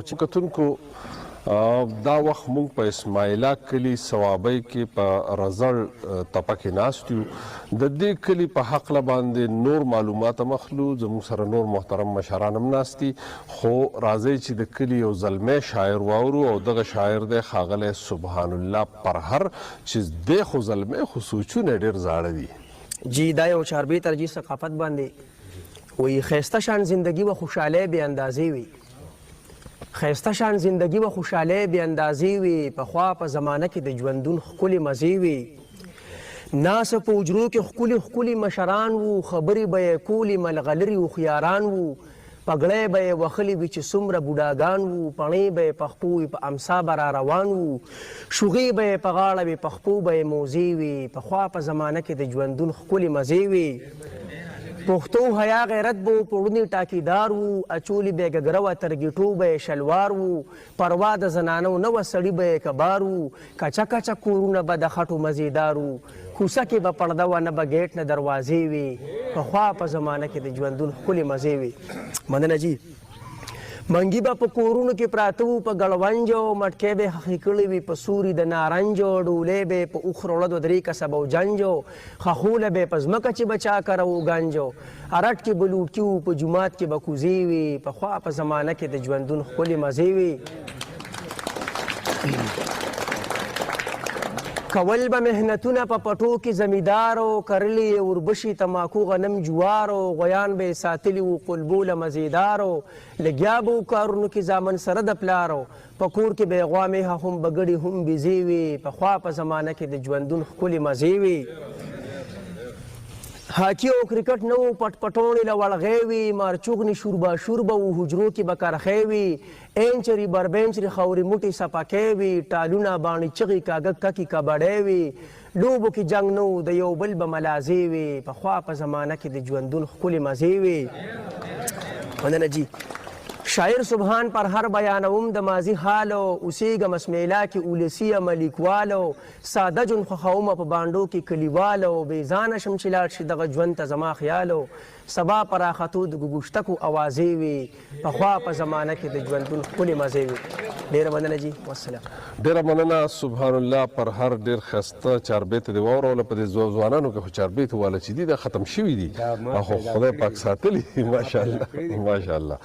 کتونکو، دا وخت مونږ په اسماعیلا کلی صوابۍ کې په رزړ تپه کې ناست یو. د دې کلی په حقله باندې نور معلومات هم اخلو، زموږ سره نور محترم مشران هم ناست دي، خو راځئ چې د کلی یو زلمی شاعر واورو، او دغه شاعر دی ښاغلی سبحان الله پرهر، چې دی خو زلمی خو سوچونه ډېر زاړه دي. جی، دا یو چاربې ترجیح ثقافت باندې وی. ښایسته شان زندگی و خوشحالۍ بې اندازې وي، ښایسته شان زندگی و خوشحالۍ بې اندازې وي، پخوا په زمانه کې د ژوندون ښکلې مزې وي. ناس په حجرو کې ښکلي ښکلي مشران وو، خبرې به یې کولې ملغلرې هوښیاران وو. پګړۍ به یې وهلې وي چې څومره بوډاګان وو، پڼې به یې په خپو وي په امسا به را روان وو، شوغې به یې په غاړه وي په خپو به یې موزې وي. پخوا په زمانه کې د ژوندون ښکلې مزې وي. پښتو حیا غیرت به و، پوړوني ټاکیدار وو، اچولي به یې ګګره وه تر ګیټو به یې شلوار وو. پروا د زنانو نه وه سړي به یې کبار وو، کچه کچه کورونه به د خټو مزیدار وو. کوڅه کې به پرده وه نه به ګیټ نه دروازې وي، پخوا په زمانه کې د ژوندون ښکلې مزې وي. مننه جی. منګي به په کورونو کې پراته وو په ګړونجو، مټکې به ښخې کړې وي په سوري د نارنجو، ډولۍ به یې په اوښ روړه دوه درې کسه به جنجو، خښوله به یې په ځمکه چې به چا کره وو ګنجو، ارټ کې به لوټکي وو په جومات کې به کوزې وي. پخوا په زمانه کې د ژوندون ښکلې مزې وي. کول به محنتونه په پټو کې زمیدارو، کرلې یې اوربشي تماکو غنم جوارو، غویان به یې ساتلي وو قلبو له مزیدارو، لګیا به وو کارونو کې زامن سره د پلارو، په کور کې به یې غوا میښه هم بګړي هم بیزې وي. پخوا په زمانه کې د ژوندون ښکلې مزې وي. هاکي او کرکټ نه وو پټ پټوڼې له وړغی وي، مارچوغنې شورباشور به وو حجرو کې به کرخی وي، اینچري بربینچري خاورې موټي سپکی وي، ټالونه باڼې چغې کاږه ککي کبډی وي، لوبو کې جنګ نه وو د یو بل به ملازې وي. پخوا په زمانه کې د ژوندون ښکلې مزې وي. مننه جی. شاعر سبحان پر هر بیانوم د ماضي حال، اوسېږم اسمیلا کې اولسي یم لیکوال، ساده ژوند خوښومه په بانډو کې کلیوال، بې ځانه شم چې لاړ شي دغه ژوند ته زما خیال، سبا په راختو د ګوګوشتکو اوازې وي. پخوا په زمانه کې د ژوندون ښکلې مزې وي. ډېره مننه جی، والسلام. ډېره مننه سبحان الله پر هر، ډېر ښایسته چاربیته دې واوروله. په دې ځوانانو کې خو چاربیتو والا چې دي دا ختم شوي دي، خو خدای پاک ساتلي، ماشاءالله ماشاءالله.